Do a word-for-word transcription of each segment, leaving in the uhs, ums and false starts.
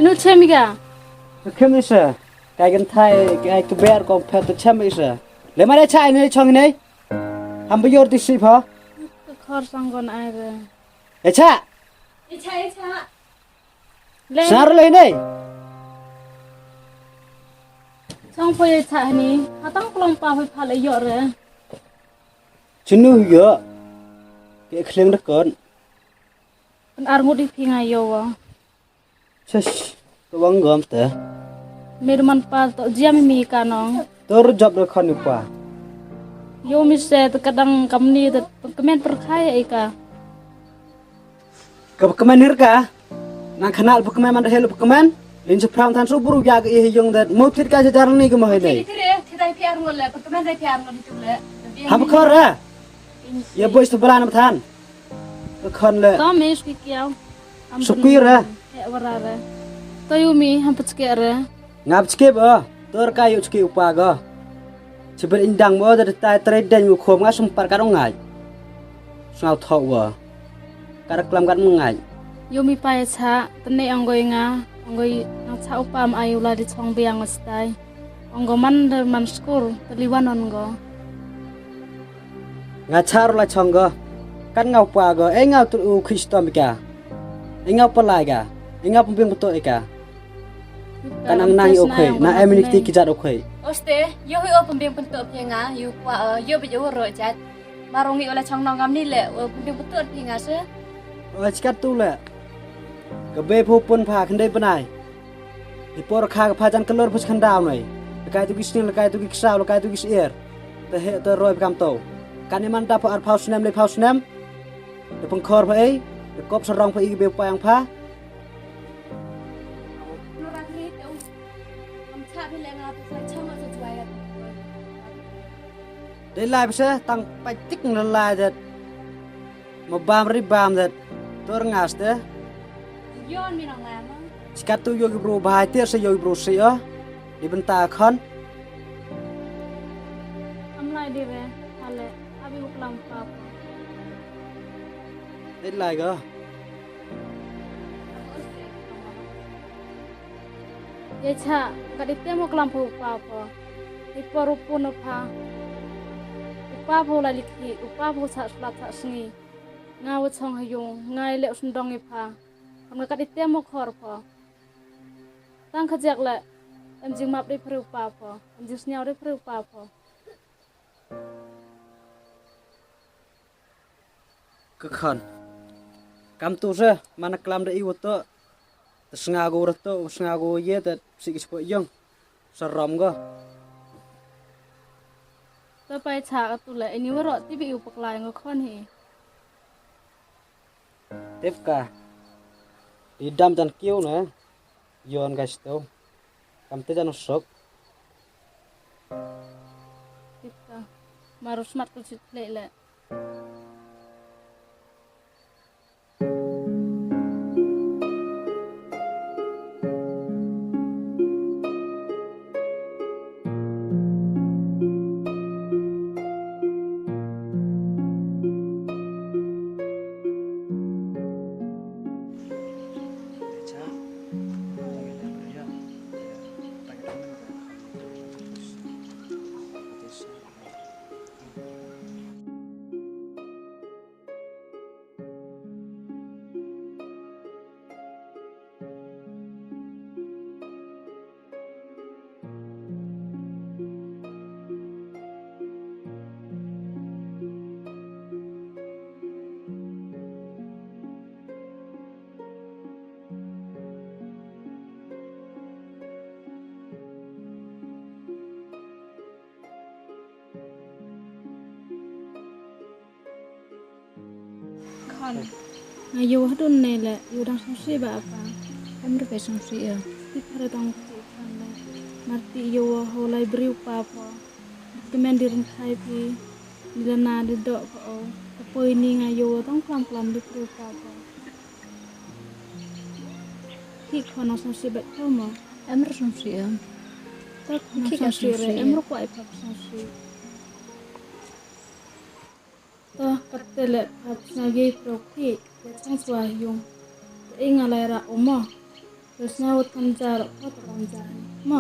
Nu chem ga. Ka khem ni se. Kai kan thai, kai ka ber ko phet to chem ni se. Le ma de chai ni chong ni. Ham ba yor ti si pha. Ka khor sang kon ai re. E cha. E cha, e cha. Le. Sar le ni. Chong pho e cha ni. Hatang klong pa hoi pha le yor re. Chinu yo. Ke khleng de kon. Kan ar ngut di phi nga yo wa. Shush, to wang gom te. Mir man pa to jia mi mi ka nong. Tor job de khon pa. Yo mi se te kadang kamni te kemen perkhai ai ka. Ka kemen hir ka. Nang khanal pa kemen man de hel pa kemen. Lin se pram than su buru ya ke i yong de. Mo thit ka se jar ni ke mo he dei. Thit re, thit ai phi ar ngol le, pa kemen re phi ar ngol di tu le. Hab khor ra. Ya boys to bala na than. Ka khon le. Ka me suki kiau. Suki re. He wara re. To yu mi ham pachke re. Nga pachke ba. Tor ka yu chke upa ga. Chibir indang mo da tai trai den yu khom nga sum par ka dong ngai. Sngal thok wa. Ka da klam ka dong ngai. Yu mi pa ya cha, tene ong goi nga, ong goi nang cha upa ma ayu la di chong biang wa stai. Ong go man de man skur, te liwan on go. Nga char la chong go. Kan nga pa go, e nga tu u Kristo mi ka. E nga pa lai ga. E nga pun bing betul e ka. Kan ang nang yo khoi, na em ni ti ki jat khoi. Oste, yo hi o pun bing betul phi nga, yo kwa, eh, yo bi yo ro jat. Marong i ola chong nong ngam ni le, o pun bing betul phi nga se. O chikat tu le. Ka be phu pun pha khyndai bnai. Hi por kha ka pha jan kalor phu khyndai nai. Lakai tu ki sning, lakai tu ki ksaw, lakai tu ki syier. Te he te roi kam to. Kan i man da pha ar phaw snem le phaw snem. Te pengkhor pha ei, te kop sarong pha i be payang pha. Dei lai pha se tang pa tik na lai det. Ma bam ri bam det. Tor ngas te. Yon mi nang lai ma. Sikat tu yo ki bro bahai ter se yo ki bro se yo. Di benta khon. Am lai di re, hale, abi u klam pa pa. Dei lai ga. Ye cha, ka di tem u klam pa u pa pa. Di por u pun u pa. U pa pa u lai likhi, u pa pa u sa slat sa sngi. Nga wa chong ha yung, nga i le u sendong i pa. Kam nga ka di tem u khor pa. Tang ka jak le, em jing map di pri u pa pa. Em jing sniaw di pri u pa pa. Ka khon. Kam tu se, mana klam da i wa to. Te snga go ra to, snga go ye, te si ki spo yong. Sa rom go. To pai cha ka tu le, ini wa ro ti bi u paklai ngo khon hi. Tip ka. Di dam jan kiu ne. Yon guys to. Kam te jan sok. Tip ka. Maru smat kul sit le le. Khon. Nga ïoh hadun ne le, ïoh dang sngewsih ba apa. Em ruh phi sngewsih ïa. Tip hare dang ti khon le. Marti ïoh ho lai briew pa pho. Kmen di rynthai phi. Di lana di doh pho o. Ka poi ni nga ïoh dang klam klam di briew pa pho. Ki khon nang sngewsih bad pho mo. Em ruh sngewsih ïa. Tak nang sngewsih re, em ruh kwah ïa pha sngewsih. To, katte le, hap snagi pro ki, ya chang swa yung. Te nga lai ra umo. Sna wut kam jar, ko ta kam jar. Ma.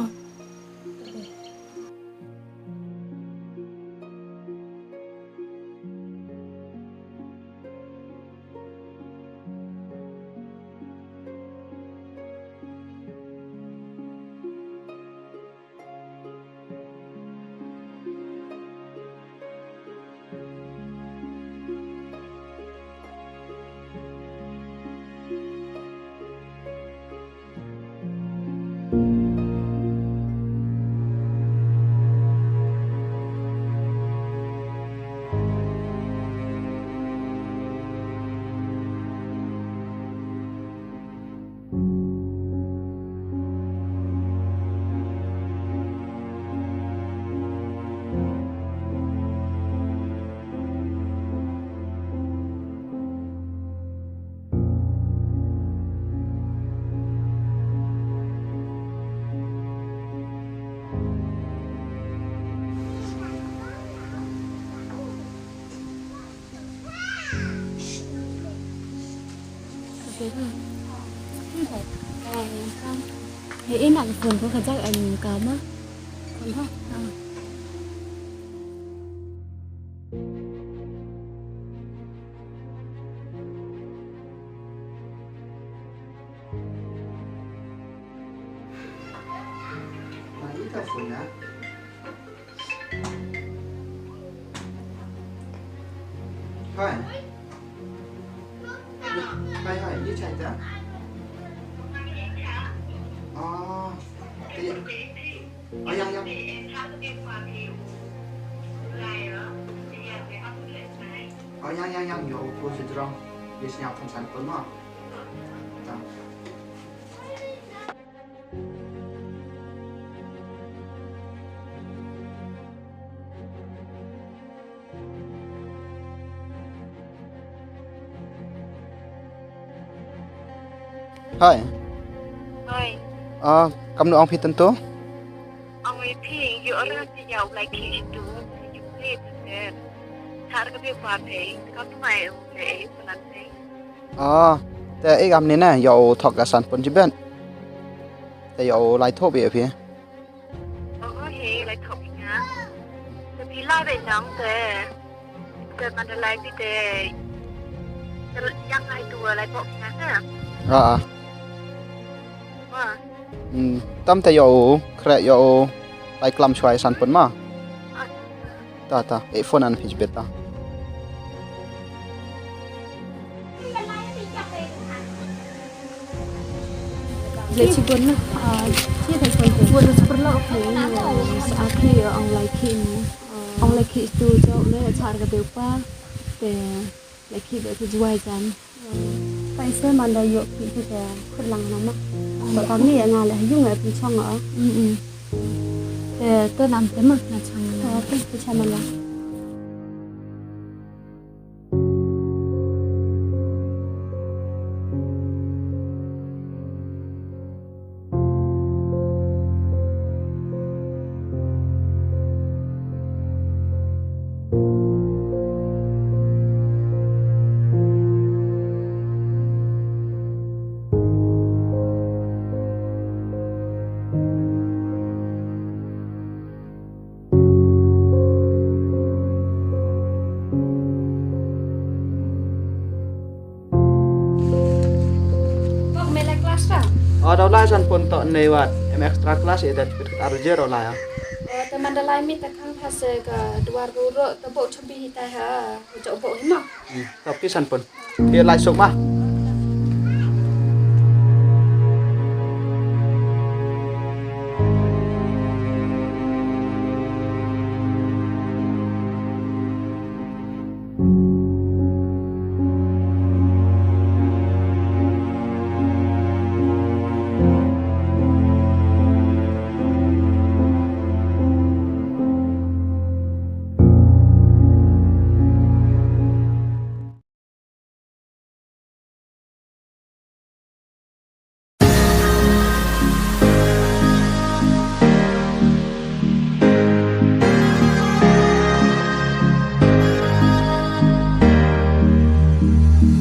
He ina ka phone ko ka jak an ka ma. Phone ko. Hi. Hi, hi, you check that? Ah, yeah. Oh, yeah, yeah. Oh, yeah, yeah, yeah. Yo, ko se drong. Yes, nya pun san pun ma. Ta. Hi. Hi. Ah, kam nu ong phi tyntu? Ong ïa phi, ïoh rah phi ïa u lai ki tu, ïa phi tu. Thar ka phi pa phi, kam tu mai u le, u lan phi. Ah, te i kam ni ne, ïa u thok ka san pun jibet. Te ïa u lai thok bi phi. Oh, he, lai thok nga. Te phi la be nang te. Te man da lai phi te. Te yak lai tu lai pok nga te. Ah, ah. Wa. Hmm, tam te ïa u, kre ïa u. Lai klam shwa ïa san pun ma. Ah. Ta, ta, e phone an phi jbet ta. Le chibun na. Ah, chi ta chibun. Bun na super lo, okay. Ah, okay, ong lai ki ni. Ong lai ki tu jauh le char ka deu pa. Te lai ki de tu juai jan. Paisa man da yok ki tu te khut lang na ma. Ba kami ya nga le yung ya pun chong ah. Mm, mm. Te to lam te ma na chong. Ah, te tu chama la. Bok me la class ra? Ah, daw lai san pun to nei wat. Em extra class e dat pit ar je daw lai ah. Eh, te man da lai mi ta khang pha se ka duar ru ro ta bok chumbi hi ta ha. Jok bok hi ma. Hmm, to ki san pun. Phi lai suk ma.